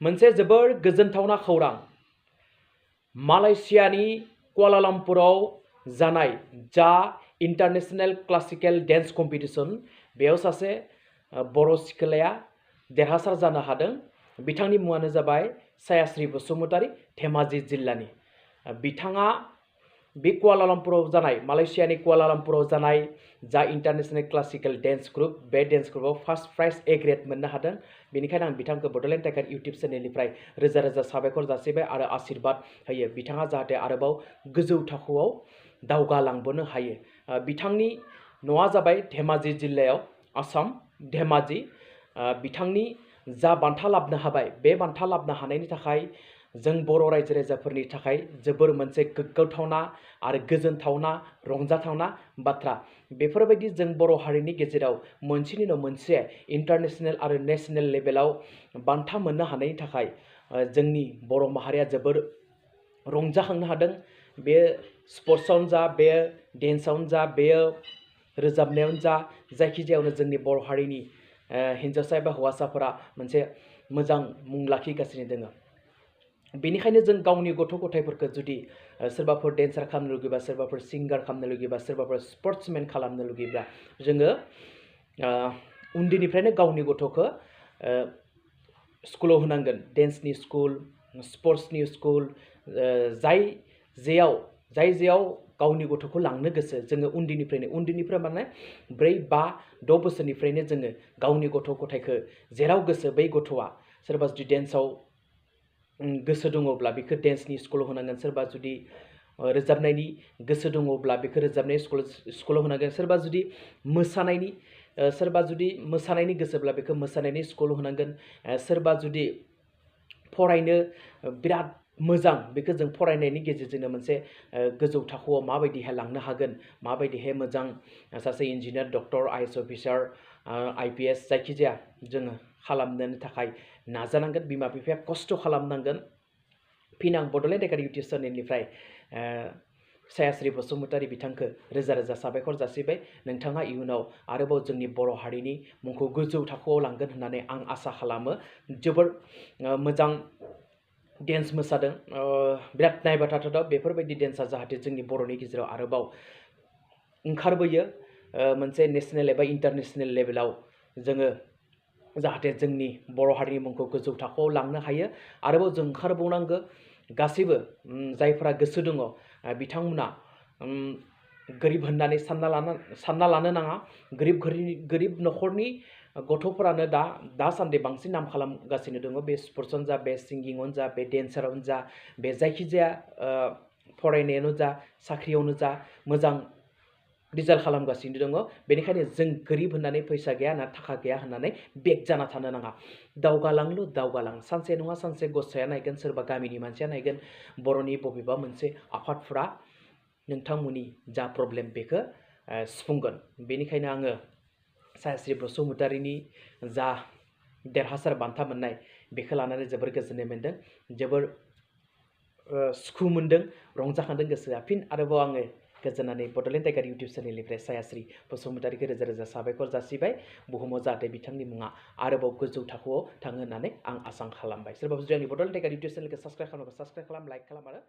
मोनसे जोबोर गोजोनथावना खौरां मालयेशियानि कुआलालामपुराव जानाय जा इंटरनेशनल क्लासिकल डांस कम्पिटिशन बेयाव सासे बर' सिख्लाया देरहासार जानो हादों। बिथांनि मुङानो जाबाय चायाश्री बसुमतारी, धेमाजि जिल्लानि। बिथाङा बे कुआलालामपुराव जानाय मालयेशियानि कुआलालामपुराव जानाय जा इंटरनेशनल क्लासिकल डांस ग्रुप बे डांस ग्रुपआव फार्स्ट प्राइज ए ग्रेड मोननो हादों। बेनिखायनो आं बिथांखौ बड'लेण्ड टाइगार इउट्यूब चेनेलनिफ्राय रोजा रोजा साबायखर जासिबाय आरो आशीर्बाद होयो बिथाङा जाहाथे आरोबाव गोजौ थाखोआव दावगालांबोनो हायो। बिथांनि न'आ जाबाय धेमाजि जिल्लायाव, आसाम, धेमाजि। बिथांनि जा बान्था लाबनो हाबाय बे बान्था लाबनो हानायनि थाखाय जों बर' रायजो राजाफोरनि थाखाय जोबोर मोनसे गोग्गाथावना आरो गोजोनथावना रंजाथावना बाथ्रा। बेफोरबायदि जों बर' हारिनि गेजेराव मोनसेनि उनाव मोनसे इंटरनेशनल आरो नेशनेल लेभेलाव बान्था मोननो हानायनि थाखाय जोंनि बर' माहारिया जोबोर रंजाखांनो हादों। बे स्पर्ट्सआवनो जा, बे डेन्सआवनो जा, बे रोजाबनायावनो जा, जायखिजायावनो जोंनि बर' हारिनि हिन्जावसा एबा हौवासाफोरा मोनसे मोजां मुं लाखिगासिनो दङ। बेनिखायनो जों गावनि गथ' गथायफोरखौ जुदि सोरबाफोर डेन्सार खालामनो लुगैबा, सोरबाफोर सिंगार खालामनो लुगैबा, सोरबाफोर स्पर्ट्समेन खालामनो लुगैब्ला जोङो उन्दैनिफ्रायनो गावनि गथ'खौ स्कुलाव होनांगोन। डेन्सनि स्कुल, स्पर्ट्सनि स्कुल, जाय जेयाव गावनि गथ'खौ लांनो गोसो जोङो उन्दैनिफ्राय माने 4-5-6 बोसोरनिफ्रायनो जोङो गावनि गथ' गथायखौ जेराव गोसो बै गथ'आ सोरबा जुदि डेन्सआव गोसो दङब्ला बेखौ डेन्सनि स्कुलाव होनांगोन। सोरबा जुदि रोजाबनायनि गोसो दङब्ला बेखौ रोजाबनाय स्कुलाव होनांगोन। सोरबा जुदि मोसानायनि गोसोब्ला बेखौ मोसानायनि स्कुलाव होनांगोन। सोरबा जुदि फरायनो बिराद मोजां बेखौ जों फरायनायनि गेजेरजोंनो मोनसे गोजौ थाखोआव माबायदिहाय लांनो हागोन, माबायदिहाय मोजां सासे engineer, doctor, IAS officer, IPS जायखिजाया जोङो खालामनो थाखाय नाजानांगोन। बिमा बिफाया खस्थ' खालामनांगोन। फिन आं बड'लेण्ड टाइगार इउट्यूब चेनेलनिफ्राय चायाश्री बसुमतारी बिथांखौ रोजा रोजा साबायखर जासिबाय। नोंथाङा इयुनाव आरोबाव जोंनि बर' हारिनि मुंखौ गोजौ थाखोआव लांगोन होननानै आं आसा खालामो। जोबोर मोजां डेन्स मोसादों, बिराद नायबाय थाथावथाव। बेफोरबायदि डेन्सआ जाहाथे जोंनि बर'नि गेजेराव आरोबाव ओंखारबोयो, मोनसे नेशनेल एबा इन्टारनेशनेल लेभेलाव जोङो जाहाथे जोंनि बर' हारिनि मुंखौ गोजौ थाखोआव लांनो हायो। आरोबाव जों ओंखारबावनांगौ। गासैबो जायफोरा गोसो दङ बिथांमोना गोरिब होननानै सानना लानो नाङा। गोरिब न'खरनि गथ'फोरानो दासान्दि बांसिन नाम खालामगासिनो दङ। बे स्पर्ट्सआवनो जा, बे सिंगिंआवनो जा, बे डेन्सारावनो जा, बे जायखिजाया फरायनायावनो जा, साख्रियावनो जा मोजां रिजाल्ट खालामगासिनो दङ। बेनिखायनो जों गोरिब होननानै फैसा गैया ना थाखा गैया होननानै बेक जाना थानो नाङा। दावगालां। सानसे नङा सानसे गसाया नायगोन, सोरबा गामिनि मानसिया नायगोन। बर'नि बबेबा मोनसे आफादफोरा नोंथांमोननि जा प्रब्लेम बेखौ सुफुंगोन। बेनिखायनो आङो चायाश्री बसुमतारीनि जा देरहासार बान्था मोननाय बेखौ लानानै जोबोर गोजोननाय मोन्दों, जोबोर सुखु मोन्दों, रंजाखांदों गोसोआ। फिन आरोबाव आङो गोजोननानै बड'लेण्ड टाइगार इउट्यूब चेनेलनिफ्राय चायाश्री बसुमतारीखौ रोजा रोजा साबायखर जासिबाय। बुहुमाव जाहाथे बिथांनि मुङा आरोबाव गोजौ थाखोआव थाङो होननानै आं आसा खालामबाय। सोरबा जुदि आंनि बड'लेण्ड टाइगार इउट्यूब चेनेलखौ साबस्क्राइब खालाम, लाइक खालाम आरो